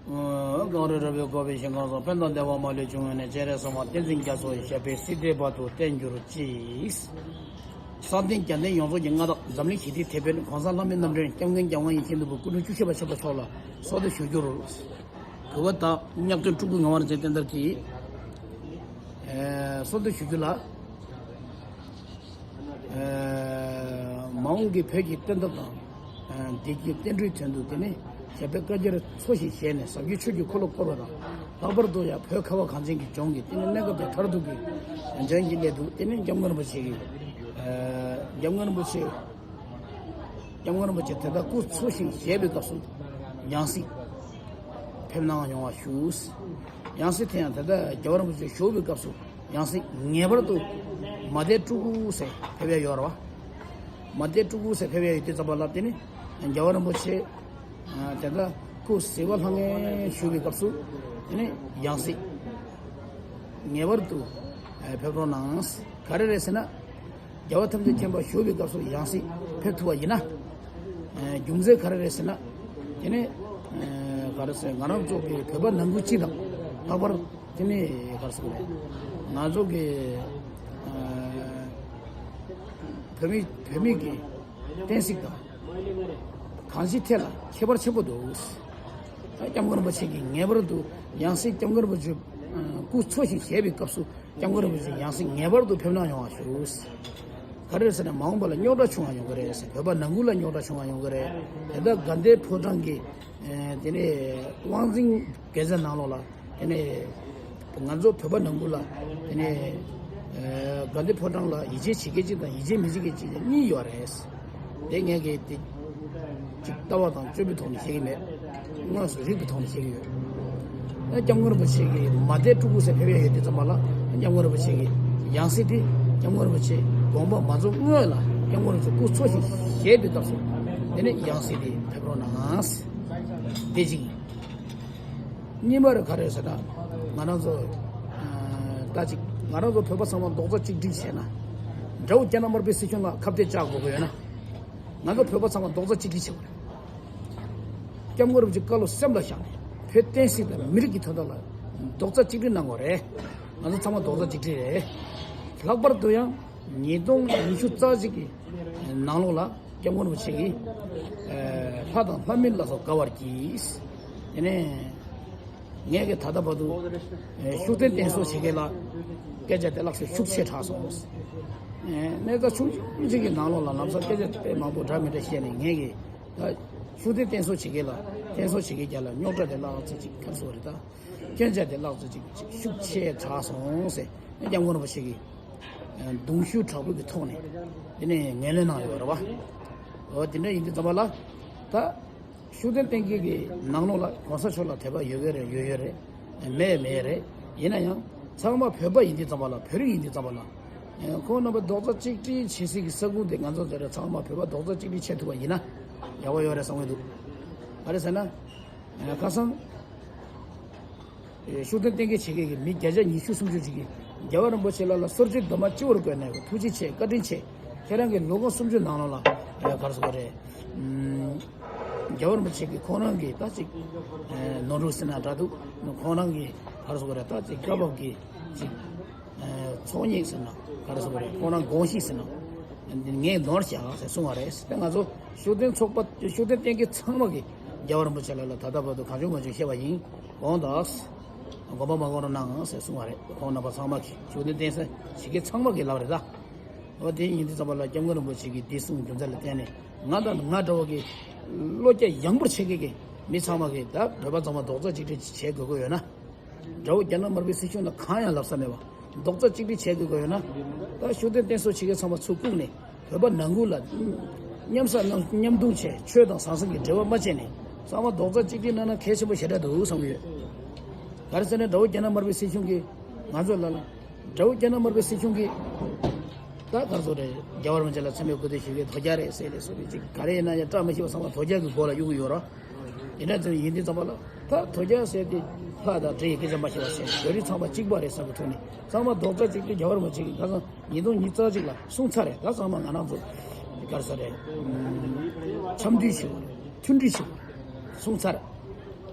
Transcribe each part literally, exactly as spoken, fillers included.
གངས་རི་ར་བས་བསྐོར་བའི་ཞིང་ཁམས་སུ། ཕན་དང་བདེ་བ་མ་ལུས་འབྱུང་བའི་གནས། སྤྱན་རས་གཟིགས་དབང་བསྟན་འཛིན་རྒྱ་མཚོ་ཡི། ཞབས་པད་སྲིད་མཐའི་བར་དུ་བརྟན་གྱུར་ཅིག། བསམ་གཏན་རྒྱལ་བསྟན་ཡོངས་རྫོགས་ཀྱི་མངའ་བདག་འཛམ་གླིང་ཞི་བདེའི་དེད་དཔོན་གོང་ས་ལྷ་མིའི་རྣམ་འདྲེན་སྐྱབས་མགོན་སྐྱབས་དབང་ཡེ་ཤེས་མགོན་པོ་སྐུ་ཕྲེང་བཅུ་བཞི་པ་ཆེན་པོ་མཆོག་ལ་གསོལ་འདེབས་ཞུ་རྒྱུར། གུས་པ་དང་སྙན་སྒྲོན་སྤྲུལ་སྐུ་ངག་དབང་རིག་འཛིན་བསྟན་དར་གྱིས། ཨེ། གསོལ་འདེབས་ཞུ་རྒྱུ་ལ། ཨེ། མ་འོངས་ཀྱི་བོད་ཀྱི་བསྟན་དར་དང་། ཨེ། བདེ་སྐྱིད་བསྟན་འགྲོའི་དོན་དུ། དེ་ནས་ཞབས་པད་བསྐལ་བརྒྱར་འཚོ་ཞིང་གཞེས་ནས་ཟབ་རྒྱས་ཆོས་ཀྱི་འཁོར་ལོ་བསྐོར་བ་དང་། ལྷག་པར་དུ་ཡང་བོད་ཁ་བ་གངས་ཅན་གྱི་ལྗོངས་ཀྱི། དེ་ནས་གནས་སྐབས་དང་མཐར་ཐུག་གི་འཇམ་གྱི་སླད་དུ། དེ་ནས་སྐྱབས་མགོན་རིན་པོ་ཆེ་གི། ཨེ། སྐྱབས་མགོན་རིན་པོ་ཆེ། སྐྱབས་མགོན་རིན་པོ་ཆེ་དེ་ལྟར་སྐུ་འཚོ་ཞིང་གཞེས་པའི་སྐབས་སུ་ཡང་སྲིད་ཕེབས་གནང་ཡོང་བ་ཞུ། ཡང་སྲིད་དེ་ཡང་དེ་ལྟར་རྒྱལ་བ་རིན་པོ་ཆེ་བཞུགས་པའི་སྐབས་སུ་ཡང་སྲིད་ངེས་པར་དུ་མ་བསྡད་སྤྲུལ་སྐུ་ཟེར་ཕེབས་ཡ་ཡོད་རེད་བ། མ་བསྡད་སྤྲུལ་སྐུ་ཟེར་ཕེབས་ཡ་ཡོད་དུས་ཙམ་པ་ལ། དེ་ནི་རྒྱལ་བ་རིན་པོ་ཆེ་དེ་ལྟར་སྐུ་གཟི་འོད་ལྷང་ངེ་བཞུགས་པའི་སྐབས་སུ། དེ་ནི་ཡང་སྲིད་ངེས་པར་དུ་ཕེབས་རོགས་གནང་། ག་རེ་རེད་ཟེར་ན། རྒྱལ་བ་ཐམས་ཅད་མཁྱེན་པ་བཞུགས་པའི་སྐབས་སུ་ཡང་སྲིད་ཕེབས་ཐུབ་པ་ཡིན་ན། ཨེ། རྒྱུ་མཚན་ག་རེ་རེད་ཟེར་ན། དེ་ནས། ཨེ། ག་རེ་ཟེར། ང་རང་ཚོ་གི་བོད་པ་ནང་ཁུལ་སྤྱི་དང་། ལྷག་པར་དེ་ནས་ག་རེ་ཟེར་དགོས་རེད། ང་ཚོ་གི། ཨེ། བོད་མི་བོད་མི་གི་བསྟན་སྲིད་དང་། གང་ཅིའི་ཐད་ལ་ཁྱད་པར་ཆེན་པོ་འདུག། ད་སྐྱབས་མགོན་རིན་པོ་ཆེ་གིས་ངེས་པར་དུ་ཡང་སྲིད་སྐྱབས་མགོན་རིན་པོ་ཆེ་སྐུ་འཚོ་ཞིང་གཞེས་པའི་སྐབས་སུ། སྐྱབས་མགོན་རིན་པོ་ཆེ་ཡང་སྲིད་ངེས་པར་དུ་ཕེབས་གནང་ཡོང་བ་ཞུ། ག་རེ་ཟེར་ན། མ་འོངས་པ་ལ་རྙོག་དྲ་བྱུང་བ་ཡོང་གི་རེད་ཟེར། བོད་པ་ནང་ཁུལ་ལ་རྙོག་དྲ་བྱུང་བ་ཡོང་གི་རེད། དེ་ལྟར་དགའ་ལྡན་ཕོ་བྲང་གི། ཨེ། དེ་ནས་དབང་འཛིན་དགོན་རྫས་ནང་ལོགས་ལ། དེ་ནས་ང་ཚོ་བོད་པ་ནང་ཁུལ་ལ། དེ་ནས། ཨེ། དགའ་ལྡན་ཕོ་བྲང་ལ་ཡིད་ཆེས་བྱེད་མཁན་གཅིག་དང་ཡིད་ཆེས་མི་བྱེད་མཁན་གཅིག་གཉིས་ཡོད་རེད། དེ་ངས་གི་དེ་གཅིག་ལྟ་བ་དང་སྤྱོད་པའི་ཐོག་ནས་བཤད་ཀྱི་མེད། དངོས་སུ་རིགས་པའི་ཐོག་ནས་བཤད་ཀྱི་ཡོད། ཨ། སྐྱབས་མགོན་རིན་པོ་ཆེ་གིས་མ་བསྡད་སྤྲུལ་སྐུ་ཟེར་ཕེབས་ཡ་ཡོད་དུས་ཙམ་པ་ལ། སྐྱབས་མགོན་རིན་པོ་ཆེ་གི་ཡང་སྲིད་དེ། སྐྱབས་མགོན་རིན་པོ་ཆེ་དགོངས་པ་མ་རྫོགས་སྔོན་ལ། སྐྱབས་མགོན་རིན་པོ་ཆེ་སྐུ་འཚོ་ཞིང་གཞེས་པའི་སྐབས་སུ། དེ་ནས་ཡང་སྲིད་དེ་ཕེབས་རོགས་གནང་། དེ་གཅིག་ཡིན། གཉིས་པ་རེ་ག་རེ་ཟེར་ན། ང་རང་ཚོ། ཨ། ད་ཅིག་ང་རང་ཚོ་བོད་པ་ཚང་མ་རྡོག་རྩ་གཅིག་སྒྲིལ་བྱས་ན། དགྲ་བོ་རྒྱ་ནག་དམར་པོའི་སྲིད་གཞུང་ལ་ཁ་གཏད་བཅག་དགོས་ཀྱི་ཡོད་ན། ང་ཚོ་བོད་པ་ཚང་མ་རྡོག་རྩ་གཅིག་སྒྲིལ་བྱེད་དགོས་རེད། སྐྱབས་མགོན་རིན་པོ་ཆེའི་བཀའ་སློབ་སེམས་ལ་བཞག་ནས། བོད་བསྟན་སྲིད་དང་མི་རིགས་ཀྱི་དོན་དག་ལ་རྡོག་རྩ་གཅིག་སྒྲིལ་གནང་དགོས་རེད། ང་ཚོ་ཚང་མ་རྡོག་རྩ་གཅིག་སྒྲིལ་རེད། ལྷག་པར་དུ་ཡང་ཉིས་སྟོང་ཉི་ཤུ་རྩ་གཅིག་གི་ནང་ལོགས་ལ་སྐྱབས་མགོན་རིན་པོ་ཆེ་གིས། ཨ། ལྷ་དང་ལྷ་མིན་ལ་སོགས་དགའ་བར་གྱིས། དེ་ནས་ངས་གི་ད་ལྟ་བར་དུ། ཨ། ཤུགས་ལྡན་བསྟེན་གསོལ་བྱེད་མཁན་ལ་སྐད་ཆ་དེ་ལགས་སོ་ཤུགས་ཆེ་དྲགས་སོང་། ཨ། གནས་སྟངས་ཆུང་ཆུང་ཅིག་གི་ནང་ལོགས་ལ་ལམ་སང་སྐད་ཆ་དཔེ་མང་པོ་འདྲ་མི་འདྲ་བཤད་ནས། ངས་གི་ད་ཤུགས་ལྡན་བསྟེན་གསོལ་བྱེད་མཁན་ལ། བསྟེན་གསོལ་བྱེད་མཁན་རྒྱ་ལ་རྙོག་དྲ་དེ་ལགས་སོ་ཅིག་ག་རེ་ཟེར་དགོས་རེད། ད་སྐྱོན་ཆ་དེ་ལགས་སོ་ཅིག་ཅིག་ཤུགས་ཆེ་དྲགས་སོང་ཟེར། སྐྱབས་མགོན་རིན་པོ་ཆེ་གིས། ཨ། གདུང་ཤུགས་དྲག་པོ་གི་ཐོག་ནས་དེ་ནས་ངོས་ལེན་གནང་ཡོད་རེད་བ། འོ། དེ་འདྲ་ཡིན་དུས་ཙམ་པ་ལ། ད་ཤུགས་ལྡན་བསྟེན་མཁན་གྱི་ནང་ལོགས་ལ་གོང་ས་མཆོག་ལ་དད་པ་ཡོད་ཀྱི་རེད། ཡོད་ཡོད་རེད། མེད་མེད་རེད། ཡིན་ན་ཡང་ཚང་མ་བོད་པ་ཡིན་དུས་ཙམ་པ་ལ། བོད་རིགས་ཡིན་དུས་ཙམ་པ་ལ། ཨ། ཁོང་རྣམ་པ་རྡོག་རྩ་གཅིག་སྒྲིལ་བྱེད་སྲིད་ཀྱི་ས་ཁུངས་དེ། ང་ཚོ་དེ་རེད། ཚང་མ་བོད་པ་རྡོག་རྩ་གཅིག་སྒྲིལ་བྱེད་ཐུབ་པ་ཡིན་ན་ཡག་པོ་ཡོད་རེད་བསམ་གྱི་འདུག། ག་རེ་ཟེར་ན། ཨ། ཁ་སང་ཤུགས་ལྡན་བསྟེན་མཁན་བྱེད་མཁན་གྱི་མི་བརྒྱ་ཆ་ཉི་ཤུ་སུམ་ཅུ་ཅིག་གིས་རྒྱལ་བ་རིན་པོ་ཆེ་ལགས་ལ་གསོལ་ཇ་དུ་མ་སྤྱི་བོར་བཀོད་ནས། ཐུགས་རྗེ་ཆེ། བཀའ་དྲིན་ཆེ། ཁྱེད་རང་གི་ལོ་ངོ་སུམ་ཅུ་ནང་ལོགས་ལ། ཨ། ག་རེ་ཟེར་དགོས་རེད། ཨམ། རྒྱལ་བ་རིན་པོ་ཆེ་གིས་ཁོང་རང་གི་ད་ཅིག། ཨ། ནོར་འཁྲུལ་ཟེར་ན་འདྲ་འདུག། ཁོང་རང་གི་ག་རེ་ཟེར་དགོས་རེད། ད་ཅིག་སྐབས་བབ་ཀྱི་ཅིག། ཨ། ཚོགས་གཉིས་ཟེར་ན་ག་རེ་ཟེར་དགོས་རེད། ཁོང་རང་དགོངས་གཞི་ཟེར་ན། ངས་ནོར་བཞག་ཟེར་གསུངས་པ་རེད། དེ་ང་ཚོ་ཤུགས་ལྡན་ཚོགས་པ། ཤུགས་ལྡན་བསྟེན་མཁན་ཚང་མ་གིས་རྒྱལ་བ་རིན་པོ་ཆེ་ལགས་ལ་ད་ལྟ་བར་དུ་གང་བྱུང་མང་བྱུང་བཤད་པ་ཡིན། དགོངས་དག། དགོངས་པ་མ་དགོངས་རོགས་གནང་ཟེར་གསུངས་པ་རེད། ཁོང་རྣམ་པ་ཚང་མ་གིས། ཤུགས་ལྡན་བསྟེན་གསོལ་བྱེད་མཁན་ཚང་མ་གི་ལབ་རེད་ད། འོ། དེ་ཡིན་དུས་ཙམ་པ་ལ་སྐྱབས་མགོན་རིན་པོ་ཆེ་གིས་འདི་གསུངས་རྒྱུ་མཚན་ལ་བརྟེན་ནས། ང་དང་ང་འདྲ་བ་གི་བློ་རྒྱ་ཡངས་པོར་བྱེད་མཁན་གྱི་མི་ཚང་མ་གིས། ད་བོད་པ་ཚང་མ་རྡོག་རྩ་གཅིག་སྒྲིལ་བྱེད་དགོས་ཀྱི་ཡོད་ན། དགྲ་བོ་རྒྱ་ནག་དམར་པོའི་སྲིད་གཞུང་ལ་གང་ཡང་ལབ་ས་མེད་པ། རྡོག་རྩ་གཅིག་སྒྲིལ་བྱེད་དགོས་ཀྱི་ཡོད་ན། ད་ཤུགས་ལྡན་བསྟེན་གསོལ་བྱེད་མཁན་ཚང་མ་ཚུར་བཀུག་ནས། བོད་པ་ནང་ཁུལ་ལ་མཉམ་ཟ་མཉམ་འཐུང་བྱས། ཆོས་དང་ཟང་ཟིང་གི་འབྲེལ་བ་མ་བྱས་ནས། ཚང་མ་རྡོག་རྩ་གཅིག་སྒྲིལ་གནང་ན་གལ་ཆེན་པོ་ཞེ་དྲག་འདུག་བསམ་གྱི་ཡོད། ག་རེ་ཟེར་ན། དགྲ་བོ་རྒྱ་ནག་དམར་པོའི་སྲིད་གཞུང་གིས་ང་ཚོ་ལ་ལ། དགྲ་བོ་རྒྱ་ནག་དམར་པོའི་སྲིད་གཞུང་གིས། ད་ག་རེ་ཟེར་དགོས་རེད། རྒྱལ་བ་རིན་པོ་ཆེ་ལ་མཚན་སྨད་གུས་འདུད་ཞུ་མཁན་དོལ་རྒྱལ་རེད་ཟེར་ལས་སོགས་པའི་ཅིག། ག་རེ་ཡིན་ན་ཡང་བཀྲ་མི་ཤིས་པ་ཚང་མ་དོལ་རྒྱལ་གྱི་མགོ་ལ་གཡུག་གི་ཡོད་ར། དེ་འདྲ་ཙམ་ཡིན་དུས་ཙམ་པ་ལ། ད་དོལ་རྒྱལ་ཟེར་དེ་ལྷ་དང་འདྲེ་ཡི་སྐད་ཆ་མ་བཤད་པ་བྱས། བོད་རིགས་ཚང་མ་གཅིག་པ་རེད་བསམ་གྱི་ཐོག་ནས། ཚང་མ་རྡོག་རྩ་གཅིག་སྒྲིལ། རྒྱལ་བ་རིན་པོ་ཆེ་གིས་ཁ་སང་ཉིས་སྟོང་ཉི་ཤུ་རྩ་གཅིག་ལ་གསུངས་ཚར་རེད། ད་ཚང་མ་ང་རང་ཚོ་ག་རེ་ཟེར་རེད། འཆམ་མཐུན་ཞུ་བ་རེད། མཐུན་སྒྲིལ་ཞུ་བ་རེད། གསུངས་ཚར།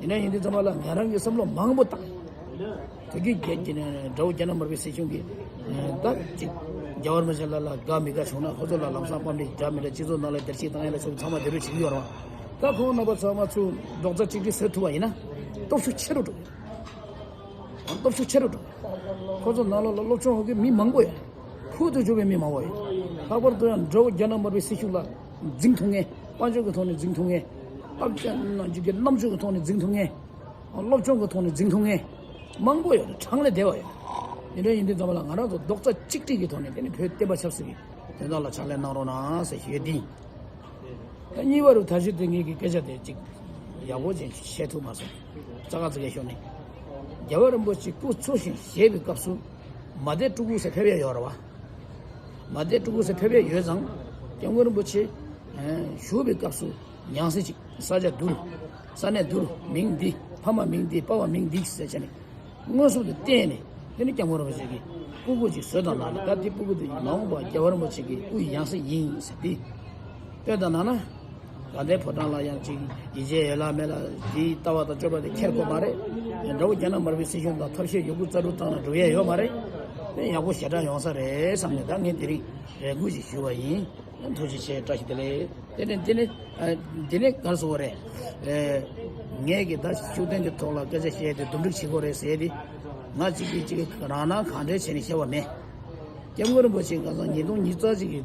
ཡིན་ན་ཡིན་དུས་ཙམ་པ་ལ་ང་རང་གི་བསམ་བློ་མང་པོ་བཏང་། དེ་གི་རྒྱ་རྒྱ་ནས་དགྲ་བོ་རྒྱ་ནག་དམར་པོའི་སྲིད་གཞུང་གིས་ད་ཅིག་རྒྱལ་བ་རིན་པོ་ཆེ་ལ་ལ་དགའ་མི་དགའ་བྱུང་ན་ཁོ་ཚོ་ལ་ལམ་སང་དཔའ་མཛངས་འདྲ་མི་འདྲ་སྤྱི་ཚོགས་ནང་ལ་བསྡད་ཤིག་བཏང་ཡ་ལ་སོགས་ཚང་མ་བསྡད་རོགས་བྱེད་ཀྱི་ཡོད་རེད་བ། ད་ཁོང་རྣམ་པ་ཚང་མ་ཚུར་རྡོག་རྩ་གཅིག་སྒྲིལ་བཟོ་ཐུབ་པ་ཡིན་ན་སྟོབས་ཤུགས་ཆེ་རུ་འགྲོ་གི་རེད། སྟོབས་ཤུགས་ཆེ་རུ་འགྲོ་གི་རེད། ཁོ་ཚོ་ནང་ལོགས་ལ་སློབ་སྦྱོང་ཧོ་གི་མི་མང་པོ་ཡོད་རེད། ཁུར་དུ་འཇུག་པའི་མི་མང་པོ་ཡོད། ལྷག་པར་དུ་ཡང་དགྲ་བོ་རྒྱ་ནག་དམར་པོའི་སྲིད་གཞུང་ལ་འཛིང་ཐུབ་མཁན། དཔལ་འབྱོར་གྱི་ཐོག་ནས་འཛིང་ཐུབ་མཁན། སྟོབས་ཆེན་རྣམ་འགྱུར་གྱི་རྣམ་དཔྱོད་ཀྱི་ཐོག་ནས་འཛིང་ཐུབ་མཁན། སློབ་སྦྱོང་གི་ཐོག་ནས་འཛིང་ཐུབ་མཁན་མང་པོ་ཡོད་རེད། གྲངས་ལས་འདས་པ་ཡོད། དེ་འདྲ་ཡིན་དུས་ཙམ་པ་ལ་ང་རང་ཚོ་རྡོག་རྩ་གཅིག་སྒྲིལ་གྱི་ཐོག་ནས་དེ་ནི་བོད་བསྟན་པ་ཆབ་སྲིད་ཀྱི་དོན་དག་ལ་ཕྱག་ལས་གནང་རོགས་གནང་ཟེར་ཞུ་ཡས་འདི་ཡིན། ད་གཉིས་པ་རུ་ད་གཞི་དེ་ངེད་ཀྱི་སྐད་ཆ་དེ་གཅིག་ཡག་པོ་ཅིག་བཤད་ཐུབ་མ་སོང་། རྩ་ཁ་ཙི་གེ་ཤོར་ནས། རྒྱལ་བ་རིན་པོ་ཆེ་སྐུ་འཚོ་ཞིང་གཞེས་པའི་སྐབས་སུ་མ་དེ་སྤྲུལ་སྐུ་ཟེར་ཕེབས་ཡས་ཡོད་རེད་བ། མ་དེ་སྤྲུལ་སྐུ་ཟེར་ཕེབས་ཡས་ཡོད་ཙང་སྐྱབས་མགོན་རིན་པོ་ཆེ་བཞུགས་པའི་སྐབས་སུ་ཉང་སྲིད་ཅིག་ས་ཆ་བསྡུར། ས་གནས་བསྡུར། མིང་འདི། ཕ་མ་མིང་འདི། པ་ཕ་མིང་འདི་ཟེར་བྱས་ནས་མངོན་སུམ་དུ་བསྟན་ནས། དེ་ནི་སྐྱབས་མགོན་རིན་པོ་ཆེ་གིས་སྤུ་གུ་ཅིག་བཟོས་དང་གནང་ནས། ད་དེ་སྤུ་གུ་དེ་མ་འོངས་པར་རྒྱལ་བ་རིན་པོ་ཆེ་གི་སྐུའི་ཡང་སྲིད་ཡིན་ཟེར་དེ་སྟོན་དང་གནང་ན། དགའ་ལྡན་ཕོ་བྲང་ལ་ཡང་ཅིག་ཡིད་ཆེས་ཡོད་ལ་མེད་ལ་དེའི་ལྟ་བ་དང་སྤྱོད་པ་དེ་འཁྱེར་དགོས་མ་རེད། དགྲ་བོ་རྒྱ་ནག་དམར་པོའི་སྲིད་གཞུང་དང་ཐབས་ཤེས་ཡོད་རྒུ་རྩལ་སྤྲུགས་བཏང་ན་འགྲུབ་ཡས་ཡོད་མ་རེད། དེ་ཡག་པོ་ཞེ་དྲག་ཡོང་ས་རེད་བསམ་ནས་ད་ངས་དེ་རིང་རེ་སྐུལ་ཞིག་ཞུ་བ་ཡིན། ཐུགས་རྗེ་ཆེ། བཀྲ་ཤིས་བདེ་ལེགས། དེ་ནས་དེ་ནས་ཨ། དེ་ནས་ག་རེ་ཟེར་དགོས་རེད། ཨེ། ངས་ཀྱི་ད་ཤུགས་ལྡན་གྱི་ཐོག་ལ་སྐད་ཆ་བཤད་དེ་འདུམ་འགྲིག་བྱེད་དགོས་རེད་ཟེར་ཏེ། ང་གཅིག་གིས་གཅིག་གི་རང་སྣང་གང་འདྲ་བྱས་ནས་བཤད་པ་མེད། སྐྱབས་མགོན་རིན་པོ་ཆེ་ཁ་སང་ཉིས་སྟོང་ཉི་ཤུ་རྩ་གཅིག་གི་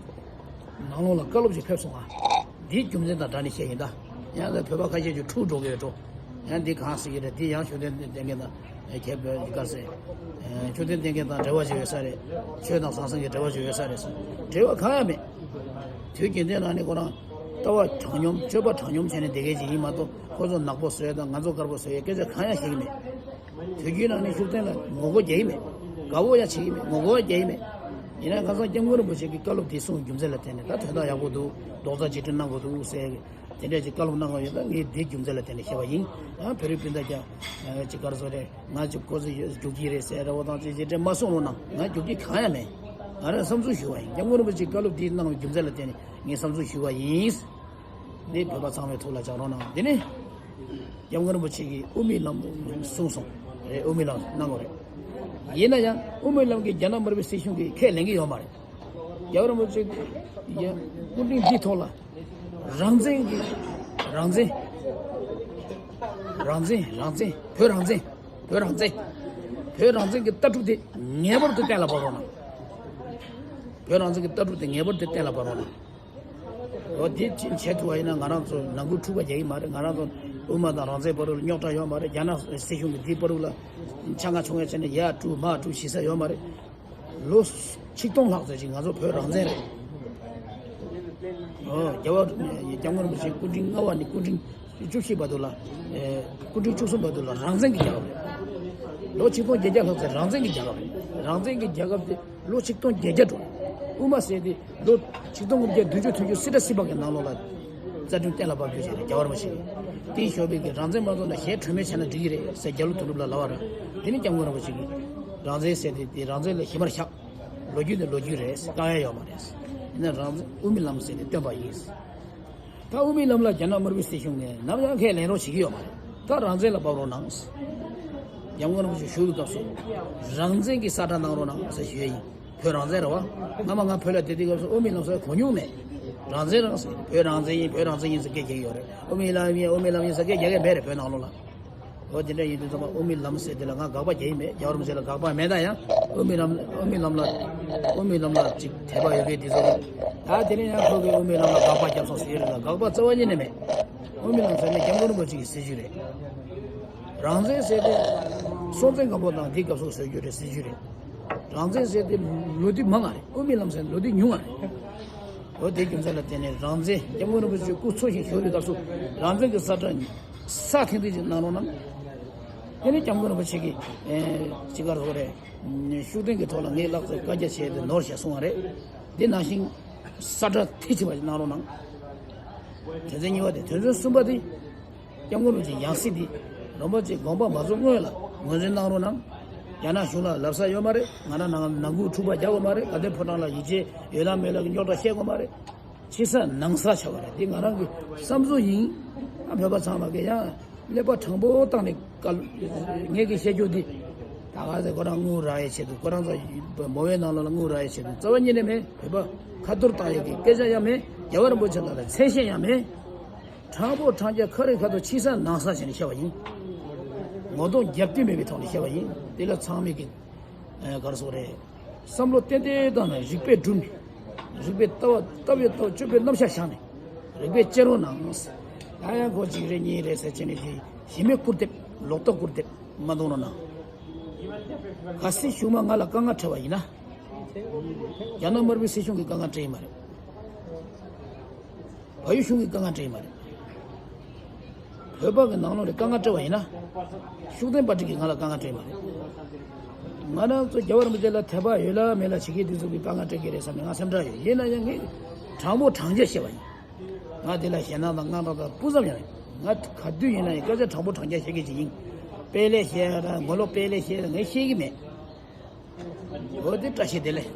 ནང་ལོགས་ལ་བཀའ་སློབ་ཅིག་ཕེབས་སོང་ང་། འདིའི་རྒྱུ་མཚན་དང་སྦྲགས་ནས་བཤད་ཡིན་ད། ཡང་ད་བོད་པ་ཁ་ཤས་ཀྱིས་འཁྲུག་འགྲོ་གི་ཡོད་འགྲོ། ཡང་འདི་གང་ཟེར་གྱི་རེད། འདི་ཡང་ཤུགས་ལྡན་བསྟེན་མཁན་དང་། ཁྱེད་བོད་དཀར་ཟེར། ཆོས་ལྡན་བསྟེན་མཁན་དང་འབྲེལ་བ་ཅིག་ཡོད་ས་རེད། ཆོས་དང་ཟང་ཟིང་གི་འབྲེལ་བ་ཅིག་ཡོད་ས་རེད་ཟེར། འབྲེལ་བ་གང་ཡང་མེད། དུས་རྒྱུན་ལྡན་ནང་ནས་ཁོ་རང་ལྟ་བ་དྲང་སྙོམས། སྤྱོད་པ་དྲང་སྙོམས་བྱས་ནས་བསྡད་མཁན་ཅིག་ཡིན་མ་གཏོགས། ཁོ་ཚོ་ནག་པོ་བཟོས་དང་ང་ཚོ་དཀར་པོ་བཟོ་ཡའི་སྐད་ཆ་གང་ཡང་བཤད་ཀྱི་མེད། དུས་རྒྱུན་ནང་ནས་ཤུགས་ལྡན་ལ་ངོ་རྒོལ་རྒྱག་གི་མེད། དགའ་བོ་ཡང་བྱེད་ཀྱི་མེད། ངོ་རྒོལ་ཡང་རྒྱག་གི་མེད། ཡིན་ན་ཁ་སང་སྐྱབས་མགོན་རིན་པོ་ཆེ་གི་བཀའ་སློབ་འདི་གསུང་རྒྱུ་མཚན་ལ་བརྟེན་ནས་ད་དོན་དག་ཡག་པོ་འདུག་རྡོག་རྩ་གཅིག་སྒྲིལ་གནང་དགོས་འདུག་ཟེར། དེ་འདྲས་ཀྱི་བཀའ་སློབ་གནང་གི་ཡོད། ད་ངས་འདིའི་རྒྱུ་མཚན་ལ་བརྟེན་ནས་བཤད་པ་ཡིན། ཡང་བོད་རིགས་སྤུན་ཟླ་རྒྱ་ཅིག་ག་རེ་ཟེར་རེད། ང་ཅིག་ཁོ་ཚོ་རྒྱུག་གི་རེད་ཟེར་རེ་བ་དང་ཅི་ཅི་འདྲས་མ་གསུང་རོགས་གནང་། ང་རྒྱུག་གི་གང་ཡང་མེད། ང་རང་བསམ་ཚུལ་ཞུ་བ་ཡིན། སྐྱབས་མགོན་རིན་པོ་ཆེས་བཀའ་སློབ་འདི་གནང་བའི་རྒྱུ་མཚན་ལ་བརྟེན་ནས་ངས་བསམ་ཚུལ་ཞུ་བ་ཡིན། འདི་བོད་པ་ཚང་མའི་ཐུགས་ལ་འཇགས་རོགས་གནང་། འདི་ནི་སྐྱབས་མགོན་རིན་པོ་ཆེ་གིས་དབུ་མའི་ལམ་གསུངས་སོང་རེད། དབུ་མའི་ལམ་གནང་དགོས་རེད། ཡིན་ན་ཡང་དབུ་མའི་ལམ་གྱིས་རྒྱ་ནག་དམར་པོའི་སྲིད་གཞུང་གིས་ཁས་ལེན་གྱི་ཡོད་མ་རེད། རྒྱལ་བ་རིན་པོ་ཆེ་ཡ་སྐུ་དྲིན་འདིའི་ཐོག་ལ་རང་བཙན་གྱི། རང་བཙན། རང་བཙན། རང་བཙན། བོད་རང་བཙན། བོད་རང་བཙན། བོད་རང་བཙན་གྱི་ལྟ་གྲུབ་དེ་ངེས་པར་དུ་གཏན་ལ་ཕབ་རོགས་གནང་། བོད་རང་བཙན་གྱི་ལྟ་གྲུབ་དེ་ངེས་པར་དུ་གཏན་ལ་ཕབ་རོགས་གནང་། འོ་དེ་ཅིག་བྱེད་ཐུབ་པ་ཡིན་ན་ང་རང་ཚོ་ནང་ཁུལ་འཁྲུག་པ་རྒྱག་གི་མ་རེད། ང་རང་ཚོ་དབུ་མ་དང་རང་བཙན་བར་དུ་རྙོག་དྲ་ཡོད་མ་རེད། རྒྱ་ནག་སྲིད་གཞུང་གིས་འདིའི་བར་དུ་ལ་ཆ་ང་ཆུང་ངེ་བྱས་ནས་ཡར་དཀྲུག་མར་དཀྲུག་བྱེད་ས་ཡོད་མ་རེད། ལོ་ཆིག་སྟོང་ལྷག་ཙམ་ཅིག་ང་ཚོ་བོད་རང་བཙན་རེད། ཨོ་རྒྱལ་བ་སྐྱབས་མགོན་རིན་པོ་ཆེ་སྐུ་ཕྲེང་ལྔ་པ་ནས་སྐུ་ཕྲེང་བཅུ་བཞི་བར་དུ་ལ། ཨེ། སྐུ་ཕྲེང་བཅུ་གསུམ་བར་དུ་ལ་རང་བཙན་གྱི་རྒྱལ་ཁབ་རེད། ལོ་ཆིག་སྟོང་བརྒྱད་བརྒྱ་ལྷག་ཙམ་རང་བཙན་གྱི་རྒྱལ་ཁབ་རེད། རང་བཙན་གྱི་རྒྱལ་ཁབ་དེ་ལོ་ཆིག་སྟོང་བརྒྱད་བརྒྱ་འགྲོ། དབུ་མ་ཟེར་དེ་ལོ་ཆིག་སྟོང་དགུ་བརྒྱ་བདུན་ཅུ་དོན་བདུན་སྲིད་ཁྲ་སྲིད་འབག་གི་ནང་ལོགས་ལ་རྩ་ཁྲིམས་གཏན་ལ་ཕབ་རྒྱུ་ཞིག་རེད། རྒྱལ་བ་རིན་པོ་ཆེ་གིས་དེའི་ཞོར་བའི་གི་རང་བཙན་མ་ཐོབ་ན་གཞན་གྲོས་མོལ་བྱས་ན་འགྲིག་གི་རེད་ཟེར་རྒྱ་ལོ་དོན་གྲུབ་ལ་ལབ་པ་རེད། དེ་ནི་སྐྱབས་མགོན་རིན་པོ་ཆེ་གིས་རང་བཙན་ཟེར་དེ་དེ་རང་བཙན་ལ་གཞི་མར་བཞག་ལོ་རྒྱུས་ནི་ལོ་རྒྱུས་རེད། བཀག་ཡ་ཡོད་མ་རེད། ཡིན་ན་རང་བཙན་དབུ་མའི་ལམ་ཟེར་ནས་བཏོན་པ་ཡིན། ད་དབུ་མའི་ལམ་ལ་རྒྱ་ནག་དམར་པོའི་སྲིད་གཞུང་ནས་ནམ་ཡང་ཁས་ལེན་རོགས་བྱེད་ཀྱི་ཡོད་མ་རེད། ད་རང་བཙན་ལ་བབས་རོགས་གནང་། སྐྱབས་མགོན་རིན་པོ་ཆེ་བཞུགས་པའི་སྐབས་སུ་རང་བཙན་གྱི་ས་ཁྲ་གནང་རོགས་གནང་ཟེར་ཞུ་ཡ་ཡིན། བོད་རང་བཙན་རེད་བ། སྔ་མ་ང་བོད་ལ་བསྡད་དུས་སྐབས་སུ་དབུ་མའི་ལམ་ཟེར་གོ་མྱོང་མེད། རང་བཙན་རང་ཟེར། བོད་རང་བཙན་ཡིན། བོད་རང་བཙན་ཡིན་ཟེར་སྐད་རྒྱག་གི་ཡོད་རེད། དབུ་མའི་ལམ་ཡིན། དབུ་མའི་ལམ་ཡིན་ཟེར་སྐད་རྒྱག་གི་མེད་རེད་བོད་ནང་ལོགས་ལ། འོ་དེ་འདྲ་ཡིན་དུས་ཙམ་པ་དབུ་མའི་ལམ་ཟེར་དེ་ལ་ང་དགག་པ་རྒྱག་གི་མེད། རྒྱལ་བ་རིན་པོ་ཆེ་ལ་དགག་པ་མེད། ད་ཡང་དབུ་མའི་ལམ། དབུ་མའི་ལམ་ལ། དབུ་མའི་ལམ་ལ་ཅིག་དད་པ་ཡོད་མཁན་དེ་ཚོ། ད་དེ་ནས་ཡང་ཁོ་གིས་དབུ་མའི་ལམ་ལ་དགག་པ་བརྒྱབ་སོང་ཟེར་གྱི་རེད་ལ། དགག་པ་རྩ་བ་ཉིད་ནས་མེད། དབུ་མའི་ལམ་ཟེར་ནས་སྐྱབས་མགོན་རིན་པོ་ཆེ་གི་སྲིད་བྱུས་རེད། རང་བཙན་ཟེར་དེ་སྲོང་བཙན་སྒམ་པོ་དང་དེའི་སྐབས་སུ་བཟོས་རྒྱུ་རེད། སྲིད་བྱུས་རེད། རང་བཙན་ཟེར་དེ་ལོ་དུས་མང་ང་རེད། དབུ་མའི་ལམ་ཟེར་ལོ་དུས་ཉུང་ང་རེད། འོ་དེ་རྒྱུ་མཚན་ལ་བརྟེན་ནས་རང་བཙན། སྐྱབས་མགོན་རིན་པོ་ཆེ་སྐུ་འཚོ་ཞིང་བཞུགས་པའི་སྐབས་སུ་རང་བཙན་གྱི་ས་ཁྲ་ས་ཐེངས་ཐེངས་ཅིག་གནང་རོགས་གནང་། དེ་ནས་སྐྱབས་མགོན་རིན་པོ་ཆེ་གིས་ཨེ་ཅི་ག་རེ་ཟེར་དགོས་རེད། ཤུགས་ལྡན་གྱི་ཐོག་ལ་ངས་ལྷག་ཙམ་བཀའ་རྒྱ་བྱས་ཏེ་ནོར་བཞག་གསུང་བ་རེད། དེ་ནང་བཞིན་ས་ཁྲ་ཐེངས་གཅིག་པ་ཞིག་གནང་རོགས་གནང་། དོན་ཚན་གཉིས་པ་དེ། དོན་ཚན་གསུམ་པ་དེ། སྐྱབས་མགོན་རིན་པོ་ཆེའི་ཡང་སྲིད་འདི་རིན་པོ་ཆེ་དགོངས་པ་མ་རྫོགས་སྔོན་ལ་ངོས་འཛིན་གནང་རོགས་གནང་། རྒྱ་ནག་གཞུང་ལ་ལབ་ས་ཡོད་མ་རེད། ང་རང་ནང་ནང་ཁུལ་འཁྲུག་པ་རྒྱག་དགོས་མ་རེད། དགའ་ལྡན་ཕོ་བྲང་ལ་ཡིད་ཆེས་ཡོད་ལ་མེད་ལ་གི་རྙོག་དྲ་བཤད་དགོས་མ་རེད། ཕྱི་གསལ་ནང་གསལ་ཆགས་པ་རེད། འདི་ང་རང་གི་བསམ་ཚུལ་ཡིན། ཨ་བོད་པ་ཚང་མ་གི་ཡང་ ཀླད་པ་དྲང་པོ་བཏང་ནས་བཀལ། ངས་ཀྱི་བཤད་རྒྱུ་འདི་ད་ག་ཟེ་ཁོ་རང་དངུལ་རག་ཡས་ཆེད་དུ། ཁོ་རང་ཚོ་མོ་བའི་ནང་ལོགས་ལ་དངུལ་རག་ཡས་ཆེད་དུ། རྩ་བ་ཉིད་ནས་མེད། བོད་པ་ཁ་ཐོར་བཏང་ཡས་ཀྱི་སྐད་ཆ་ཡང་མེད། རྒྱལ་བ་རིན་པོ་ཆེ་ལ་ལ་མཚན་ཤས་ཡང་མེད། དྲང་པོ་དྲང་རྒྱ་ཁ་རི་ཁ་ཐོག་ཕྱི་ས་ནང་ས་བྱས་ནས་བཤད་པ་ཡིན། ངོ་གདོང་རྒྱབ་རྟེན་མེད་པའི་ཐོག་ནས་བཤད་པ་ཡིན། དེ་ལ་ཚང་མས་ཀྱི་ཨ་ག་རེ་ཟེར་དགོས་རེད། བསམ་བློ་ཏན་ཏན་བཏང་ནས་རིགས་པས་བསྒྲུབས་ནས། རིགས་པས་ལྟ་བ་ལྟ་བའི་ལྟ་བ་སྤྱོད་པའི་རྣམ་གཞག་བཞག་ནས། རིགས་པས་དཔྱད་རོགས་གནང་། ད་ཡང་ཁོ་གཅིག་རེད་གཉིས་རེད་ཟེར་བྱས་ནས་ཀྱི་གཞི་མེད་སྐུར་འདེབས། ལོག་ལྟ་སྐུར་འདེབས་མ་གཏོང་རོགས་གནང་། གལ་སྲིད་གཞུག་མ་ང་ལ་དཀའ་ངལ་འཕྲད་པ་ཡིན་ན། རྒྱ་ནག་དམར་པོའི་སྲིད་གཞུང་གིས་དཀའ་ངལ་འཕྲད་ཡིན་མ་རེད། བལ་ཡུལ་གཞུང་གིས་དཀའ་ངལ་འཕྲད་ཡིན་མ་རེད། བོད་པ་གི་ནང་ལོགས་ལ་དཀའ་ངལ་འཕྲད་པ་ཡིན་ན། ཤུགས་ལྡན་པ་ཊི་གིས་ང་ལ་དཀའ་ངལ་འཕྲད་ཡིན་མ་རེད། ང་རང་ཚོ་རྒྱལ་བ་རིན་པོ་ཆེ་ལ་དད་པ་ཡོད་ལ་མེད་ལ་བྱེད་མཁན་དེ་ཚོ་གིས་དཀའ་ངལ་འཕྲད་ཀྱི་རེད་བསམ་ནས་ང་སེམས་ཁྲལ་ཡོད། ཡིན་ན་ཡང་ངས་དྲང་པོ་དྲང་རྒྱ་བཤད་པ་ཡིན། ང་དེ་ལ་ཞེད་སྣང་དང་དངངས་སྐྲག་དང་སྤུ་ཙམ་ཡང་མེད། ང་ག་དུས་ཡིན་ན་ཡང་སྐད་ཆ་དྲང་པོ་དྲང་རྒྱ་བཤད་མཁན་ཅིག་ཡིན། དཔེ་ལས་བཤད་ར་ངོ་ལོག་དཔེ་ལས་བཤད་ར་ངས་བཤད་ཀྱི་མེད། འོ་དེ་བཀྲ་ཤིས་བདེ་ལེགས།